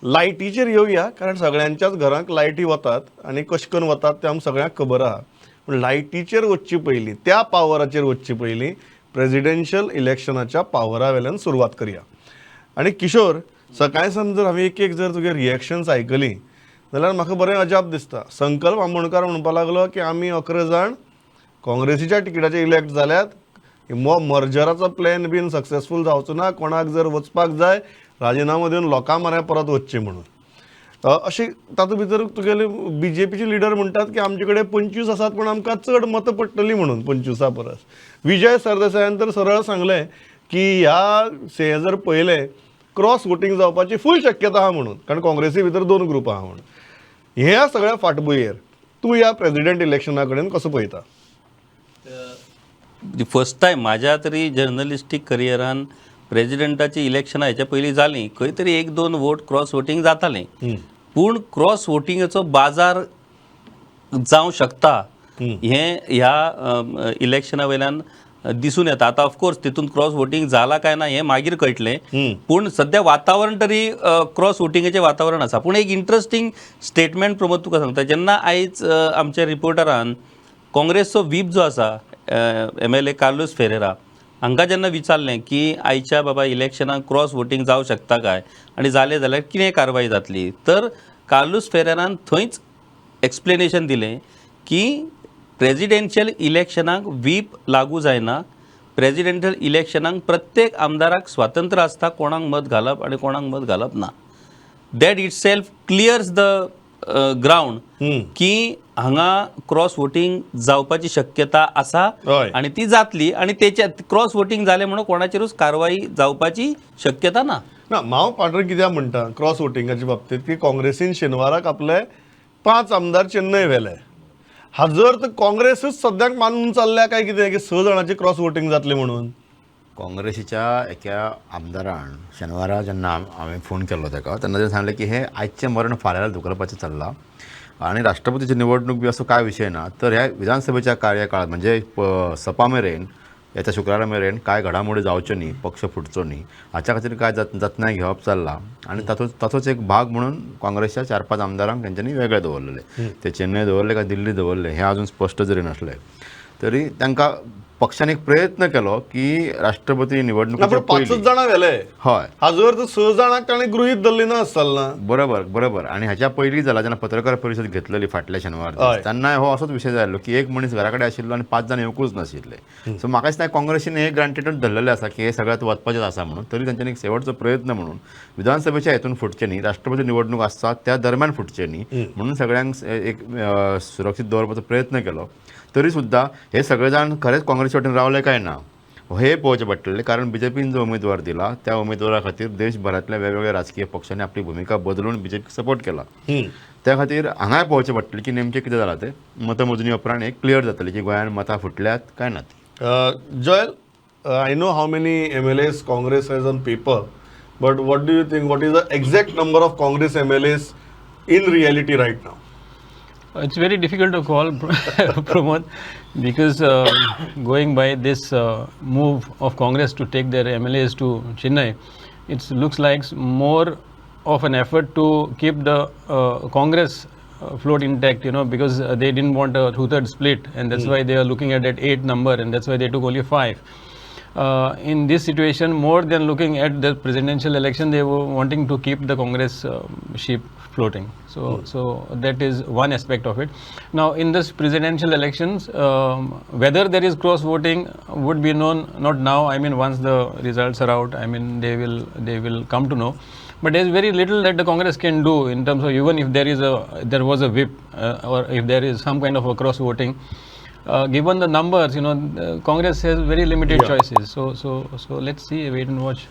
लायटीचेर येवया, कारण सगळ्यांच्याच घरांक लायटी वतात आनी कशें करून वतात तें आमकां सगळ्यांक खबर आहा. पूण लायटीचेर वचचे पयलीं, त्या पावराचेर वचचे पयलीं प्रेजिडेन्शियल इलेक्शनाच्या पावरा वेल्यान सुरवात करया. आनी किशोर, सकाळी सावन जर हांवें एक एक जर तुगे रिएक्शन्स आयकली जाल्यार म्हाका बरें अजाप दिसता. संकल्प आमोणकार म्हणपाक लागलो की आमी 11 जाण काँग्रेसीच्या तिकिटाचेर इलेक्ट जाल्यात, मर्जराचो प्लॅन बीन सक्सेसफूल जावचो ना, कोणाक जर वचपाक जाय राजिनामो दिवन लोकां म्हऱ्यान परत वचचें म्हणून. अशें तातूंत भितर तुगेले बीजेपीचे लिडर म्हणटात की आमचे कडेन 25 आसात पूण आमकां चड मतां पडटलीं म्हणून 25 परस. विजय सरदेसायान तर सरळ सांगलें की ह्या से जर पळयलें क्रॉस वोटींग जावपाची फूल शक्यता आहा म्हणून, कारण काँग्रेसी भितर 2 ग्रुप आहा म्हणून. ह्या सगळ्या फाटभुंयेर तूं ह्या प्रेजिडेंट इलेक्शना कडेन कसो पळयता? फर्स्ट टायम म्हाज्या तरी जर्नलिस्टीक करियरान प्रेजिडेंटाची इलेक्शनां हेच्या पयलीं जालीं, खंय तरी 1-2 वोट क्रॉस वोटींग जातालें, पूण क्रॉस वोटिंगाचो बाजार जावं शकता हें ह्या इलेक्शना वयल्यान दिसून येता. आतां ऑफकोर्स तितून क्रॉस वोटींग जाला काय ना हें मागीर कळटलें, पूण सद्या वातावरण तरी क्रॉस वोटिंगाचें वातावरण आसा. पूण एक इंट्रस्टींग स्टेटमेंट प्रमोद तुका सांगता, जेन्ना आयज आमच्या रिपोर्टरान काँग्रेसचो व्हीप जो आसा MLA Carlos Ferreira हांकां जेन्ना विचारलें की आयच्या बाबा इलेक्शनाक क्रॉस वोटींग जावं शकता काय आनी जालें जाल्यार कितें कारवाय जातली, तर कार्लूस फेरेरान थंयच एक्सप्लेनेशन दिलें की प्रेजिडेन्शियल इलेक्शनाक व्हीप लागू जायना, प्रेजिडेन्शियल इलेक्शनाक प्रत्येक आमदाराक स्वातंत्र्य आसता कोणाक मत घालप आनी कोणाक मत घालप ना. That itself clears the ground की हांगा क्रॉस वोटींग जावपाची शक्यता आसा आनी ती जातली आनी तेच्या क्रॉस वोटींग जालें म्हणून कोणाचेरूच कारवाई जावपाची शक्यता ना. ना, हांव पार्टनर कित्याक म्हणटा क्रॉस वोटिंगाच्या बाबतींत की काँग्रेसीन शेनवाराक आपले 5 आमदार चेन्नय व्हेले. हाजो तर काँग्रेसूच सद्याक मानून चल्ल्या काय कितें की 6 जाणांची क्रॉस वोटींग जातली म्हणून? काँग्रेसीच्या एका आमदारान शेनवारा जेन्ना हांवें फोन केल्लो ताका, तेन्ना तेणें सांगलें की हें आयचें मरण फाल्यां धुकलपाचें चल्लां आनी राष्ट्रपतीची निवडणूक बी असो कांय विशय ना, तर ह्या विधानसभेच्या कार्यकाळात म्हणजे सपा मेरेन येत्या शुक्रारा मेरेन कांय घडामोडी जावच्यो न्ही, पक्ष फुटचो न्ही हाच्या खातीर कांय जतनाय घेवप चल्लां आनी ताचोच एक भाग म्हणून काँग्रेसच्या 4-5 आमदारांक तेंच्यांनी वेगळे दवरलेले. ते चेन्नय दवरले काय दिल्ली दवरले हें अजून स्पश्ट जरी नासलें तरी तांकां पक्षान एक प्रयत्न केलो की राष्ट्रपती निवडणुकीच्या 5 जाणां व्हेले. हय, हाजो अर्थ 6 जाणांक ताणें गृहीत धरली ना आसतना. बरोबर बरोबर. आनी ह्याच्या पयलीं जाला जेन्ना पत्रकार परिशद घेतलेली फाटल्या शेनवार तेन्ना हो असोच विशय जाल्लो की एक मनीस घरा कडेन आशिल्लो आनी 5 जाण येवकूच नाशिल्ले. सो म्हाका दिसता काँग्रेसीन हे ग्रांटेडूच धरलेलें आसा की हे सगळ्यात वचपाचें आसा म्हणून, तरी तेंच्यांनी एक शेवटचो प्रयत्न म्हणून विधानसभेच्या हेतून फुटचें न्ही, राष्ट्रपती निवडणूक आसता त्या दरम्यान फुटचें न्ही म्हणून सगळ्यांक एक सुरक्षीत दवरपाचो प्रयत्न केलो. तरी सुद्दां हे सगळे जाण खरेंच काँग्रेसी वटेन रावले काय ना हे पळोवचें पडटलें, कारण बीजेपीन जो उमेदवार दिला त्या उमेदवारा खातीर देशभरांतल्या वेगवेगळ्या राजकीय पक्षांनी आपली भुमिका बदलून बीजेपीक सपोर्ट केला. त्या खातीर हांगाय पळोवचें पडटलें की नेमकें कितें जालां तें मतमोजणी उपरांत एक क्लियर जातलें की गोंयांत मतां फुटल्यात काय ना ती. Joel, I know how many MLAs Congress has on paper, but what do you think, what is the exact number of Congress MLAs in reality right now? It's very difficult to call, Pramod, because going by this move of Congress to take their MLAs to Chennai, it looks like more of an effort to keep the Congress float intact, you know, because they didn't want a 2/3 split, and that's why they are looking at that 8 number, and that's why they took only 5. In this situation, more than looking at the presidential election, they were wanting to keep the Congress ship floating. So that is one aspect of it. Now, in this presidential elections, whether there is cross voting would be known not now. I mean, once the results are out, I mean, they will come to know. But there is very little that the Congress can do in terms of, even if there was a whip or if there is some kind of a cross voting. Given the numbers, you know, Congress has very limited choices. So let's see, wait and watch.